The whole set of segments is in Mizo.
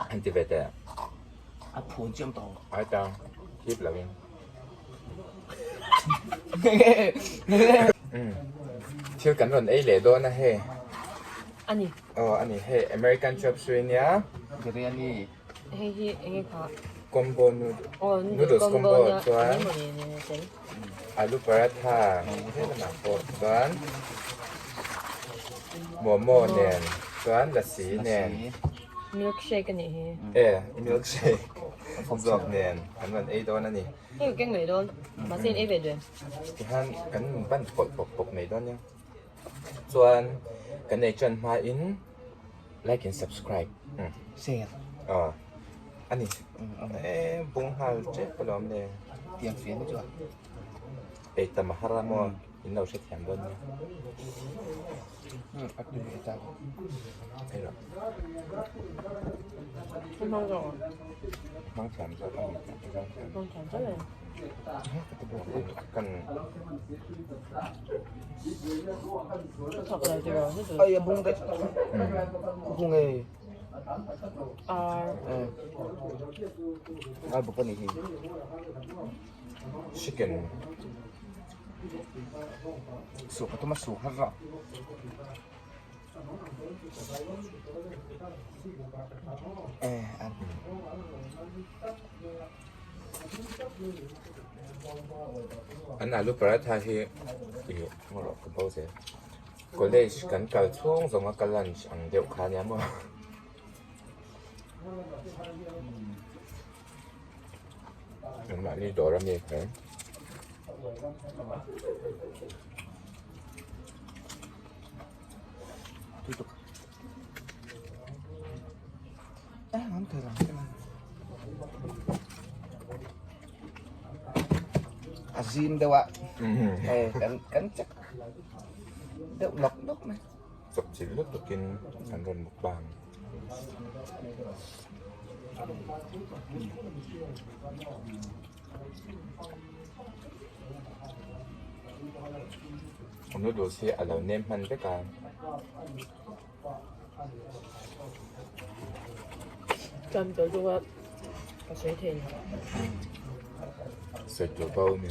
Han ti ve teh. A phun chiam tawh. Ai tang hip lo in. Thil kan rawn ei leh dawn a hei. Ani. Aw ani hei American chop suey nia. Biryani. Hei hi enge kha? Combo noodles combo chuan alu paratha he lamah pawh chuan momo nen chuan lassi nen. Milk shake a nih hi. E milk shake zawk nen kan rawn ei dawn a ni. Hei keng mai dawn mahse in ei ve duh em? Tihian kan ban pawlh pawp pawp mai dawn nia. Chuan kan ei tan hmain like and subscribe share aw ani e bung nghal tep alawm le tiang fian chu a ei tam a har a maw in lo hrethiam dawn nia a tui ve ta hei rawh hmang zawk hmang thiam zawk a ni hmang thiam zawk e kan Ai a bung daih bung e ar ai bawk ani hi chicken suk a tum a suk har a e an An alu paratha hi ih ngaw rawh ka bo zel college kan kal chhung zawnga ka lunch ang deuh kha ania maw engmahni dawr ami kher. A zim deuh a eh kan kan chak deuh lawk lawk mai. Chawp chilh lutukin an rawn mukbang. Noodles hi a lo nem hman vek a. Chan tawh chu ka sawi thei lo. Sawi tur bo ni.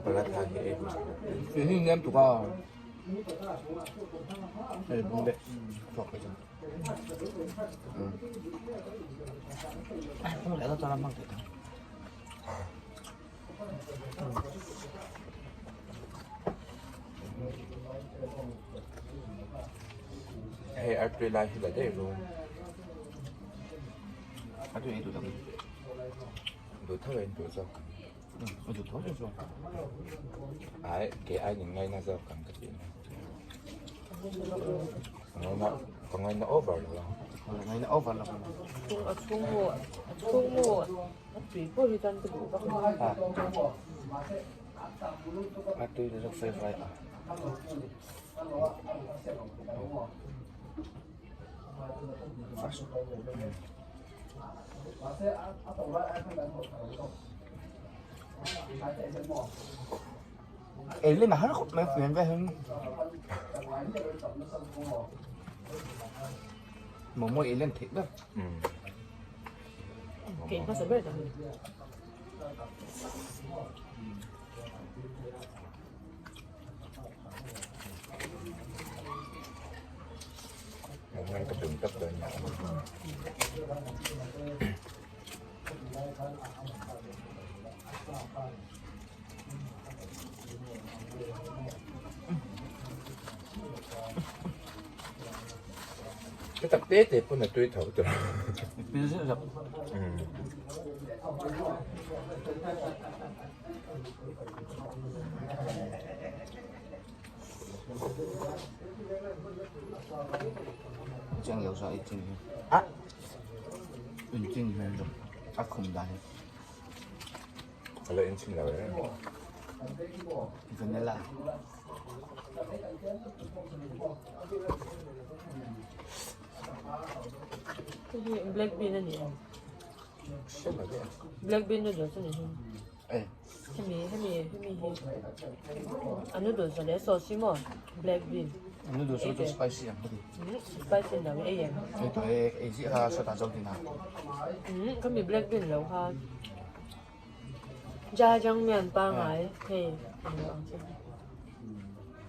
Paratha hi ei duh. Hi nem tuk a. Hei bung deh. Thawk ka chan. Không lẽ là cho nó mang thịt Hei artui lai hi la daih ru. Artui ei duh tak. Duh tho in duh zawk. Duh tho chu. Ai ke ai nin ngai na zawk ang ka ti na. Ka ngai na over lo a. Ka ngai na over lo. A chhung mu a chhung mu a tui pawh hi chuan ka duh vak lo. A tui na zawk favorite a. First. Ei lên mà hết khúc mấy phiền cái hơn. Momo ei lên thịt đó. Kei hmasa ber tak ni. Ngan ka tum tap dawn nia. Ka tak te te pawn a tui tho tur. Pil zeuh zeuh. Chiang lo sa i ching hi. A. In ching hmel lo. A khum dan hi. A lo in chim lo e. Vanilla. Black bean a ni em? Black bean noodles a ni hi. Eh. Hemi hemi hemi hi. A noodles a leh sauce hi maw black bean. A noodles chu spicy ang ka ti. Spicy lo ei em. Ei tawh e ei ziah kha sawtah zo tin a. Ka mi black bean lo kha jajangmyeon pangai hei ang lo ang chi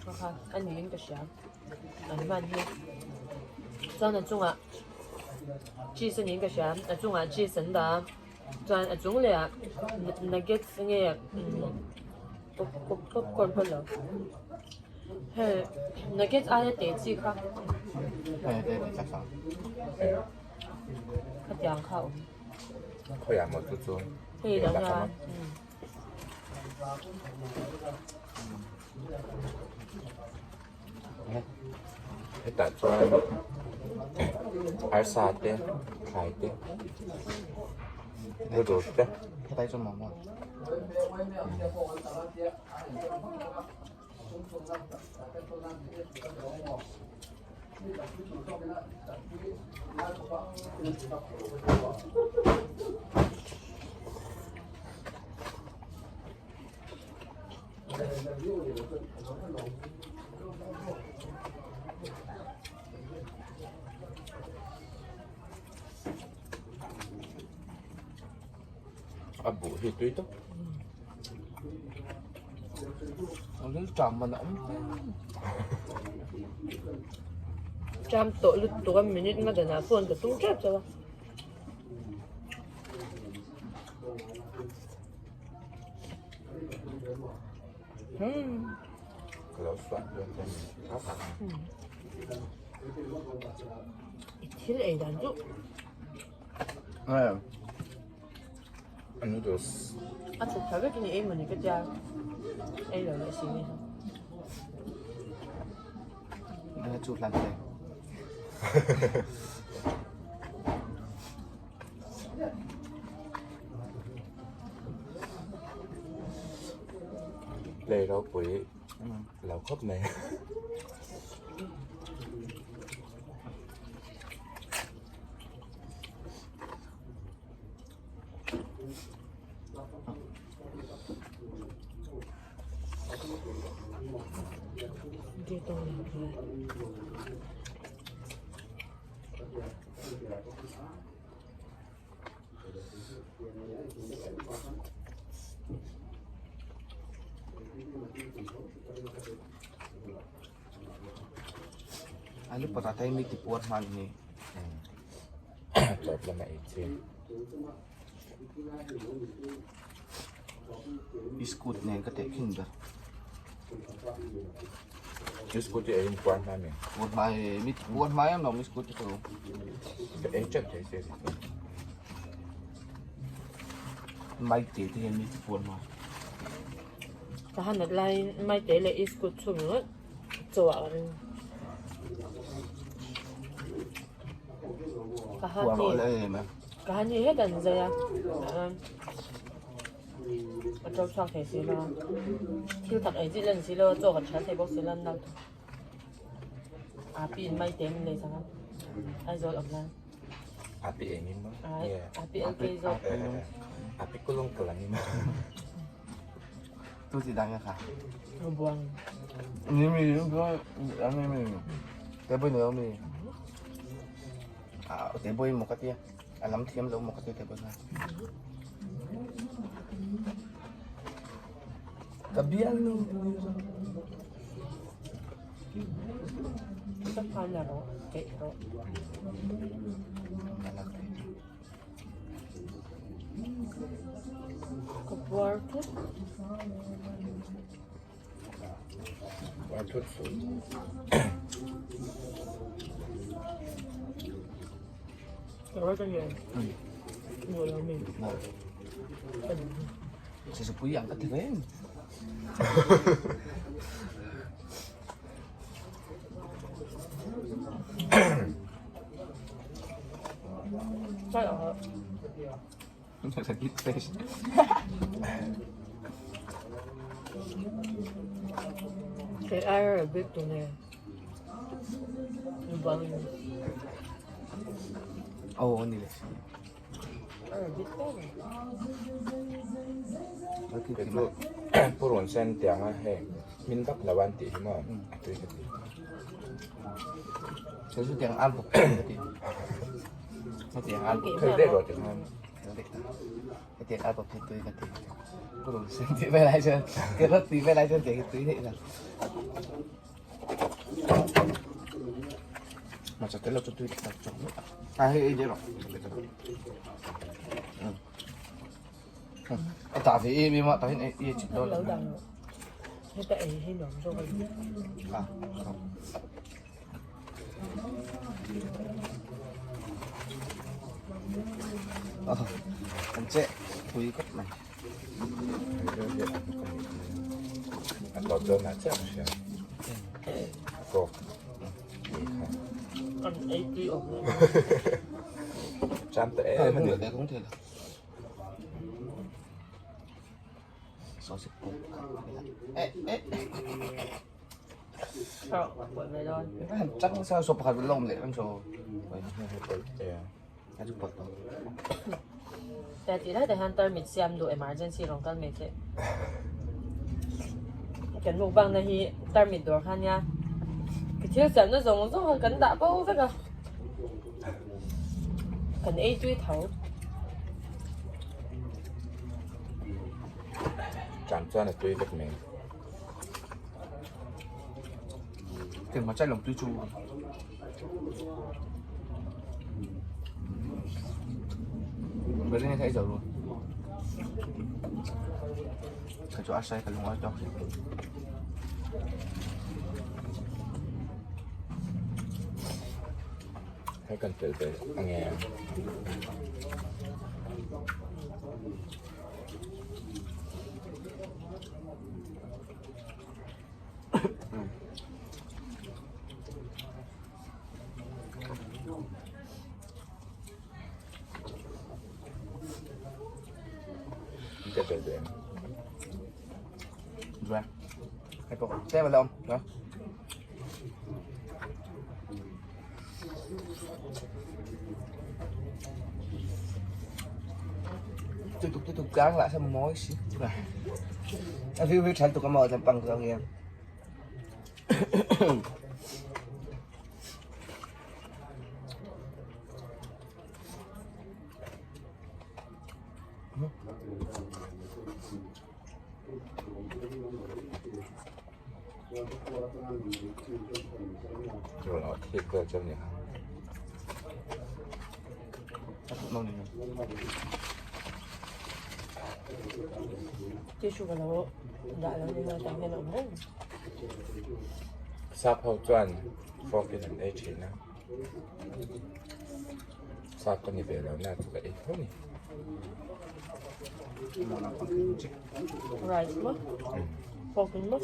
kha kha a niin ka hria an hman hi chuan a chungah cheese a niin ka hria a chungah cheese an dah a. Chuan a chung leh ah nuggets nge popcorn pawh lo hei nuggets aia te chi kha khatiang kha a awm khawiah maw chu chu hei dang a Hetah chuan arsa te thlai te noodles te A buh hi tui tawp. Ṭam tawh lutuk a minute nga danah phone ka tum ṭep chauh a. I thil ei dan chu Noodles a chhuk tha vekin i ei mawni ka tia ei lo leh si ni. Chu hlan te. Play ropui lo khawp mai. Alu paratha hi mi ti puar hman ni. Tawp lama ei chi. Biscuit nen ka teh khin ber. Biscuit hi ei in puar hma mi? Puar hma e, mi ti puar hma em lo biscuit hi chu. Ka ei teuh thei se si chu. Maite te hian mi ti puar hma. Ka han at laiin maite leh biscuit chhum ringawt chaw ah ka ring. Ka han hi ka han hi het an zai a. A to chhuak thei si lo a, thil tak ei zit lan si lo a, chaw kan hriat thei bawk si lo an nau thung. Api in mai te min lei sak a, Aizawl awm lai. Api eng in maw? Ai, api LK zawk. Api kulung kalang in. Tu ti dang kha. Buang. Ni mi mi mi mi. Te boi no mi. À, te boi mo ka tia. A lam thiam lo maw ka ti thei bawk a. Ka bial lo. Ka phan a rawh, keih rawh. Ka puar thut. Puar thut suh. Sasapui ang ka ti reng. Sakit face. Kei ai big tu ne. Bang. Oh, ni le. Arabic ko. Kei chu Purun sen tianga hei hmin vak lo an tih hi maw a tui ka ti. Kei chu tiang al bawk tui ka ti. Hetiang al bawk. Thei daih rawh ti khan. Hetiang al bawk hi tui ka ti. Purun sen tih vel ai chuan carrot tih vel ai chuan tiang hi tui daih lo. Hmarcha tel lo chu tui tak chawk mai a. A hei ei daih rawh. A tah ve em em a tah hian ei ei chik dawn lo dah lo heta ei hi nuam zawk a ni. A An che pui khawp mai. A tawp dawn ah chiah ka hria. Fork. An ei tui awm lo. Cham ta em a ni. Chắc sao sụp hạt lông để ăn rồi. Te ti lai te hian tarmit siam duh emergency rawn kal mai teh. Kan mukbang na hi tarmit dawr kha nia. Ka thil siamna zawng zawng kha kan dah bo vek a. Kan ei tui tho. Tlan chuan a tui vek mai. Tiền mà chạy lòng tui chu. Bữa nay thấy rồi luôn. Cái chỗ ăn say cái lùng ăn cho. Hei kan tel ve ang em? Ka tel ve em? Rồi. Hãy bỏ xe vào lòng, đó. Tiếp tục tiếp tục gán lại xem mối xíu. À, view view thành tục cái mờ thành bằng cái nghe. Rồi nó thịt cơ cho nhỉ. Tissue ka lo dah lo ni maw tah hian a awm reng. Sap ho chuan fork in an ei thin a. Sap ka ni ve lo na chu ka ei tho ni. Rice maw? Fork in maw?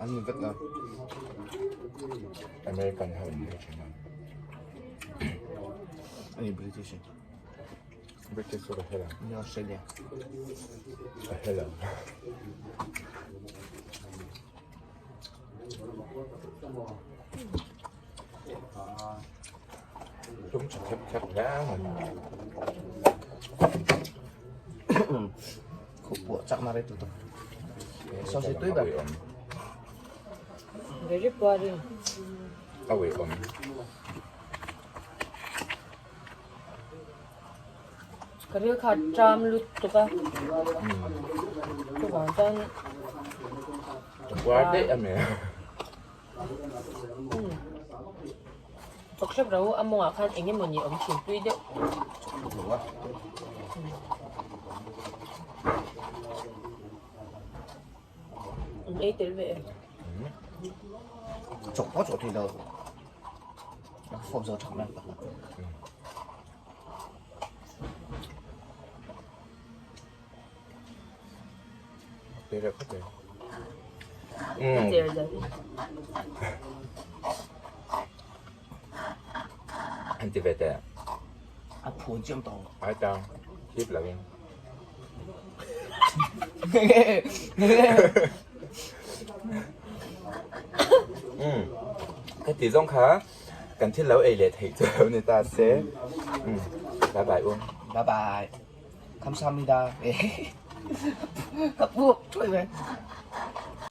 An ni vek lo. American ho in ei thin a. Ani British. British chu ka hre lo. Ni Australia. Ka hre lo. Hlum tha khep khep hle mai. Khuh puah chak na rei tu tuk. Sausage tui ber. Very boring. A uiawm. Ka ril kha tram lut tuk a. Chuvang chuan Ka puar daih a mi. Chawk hrep ro a mawngah khan eng emaw ni awm thin tui deuh. An ei tel ve em? Chawk pawh chawh thei lo. Form zo thak mai tak. Tui reuh khawp mai. A cher zel. An ti ve teh. A phuan chiam tawh. Ai tang hip lo in. Ka ti zawng kha kan thil lo ei leh theih chu lo ni ta se. Bye bye u. Bye bye. Kamsahamnida. A puak thuai mai.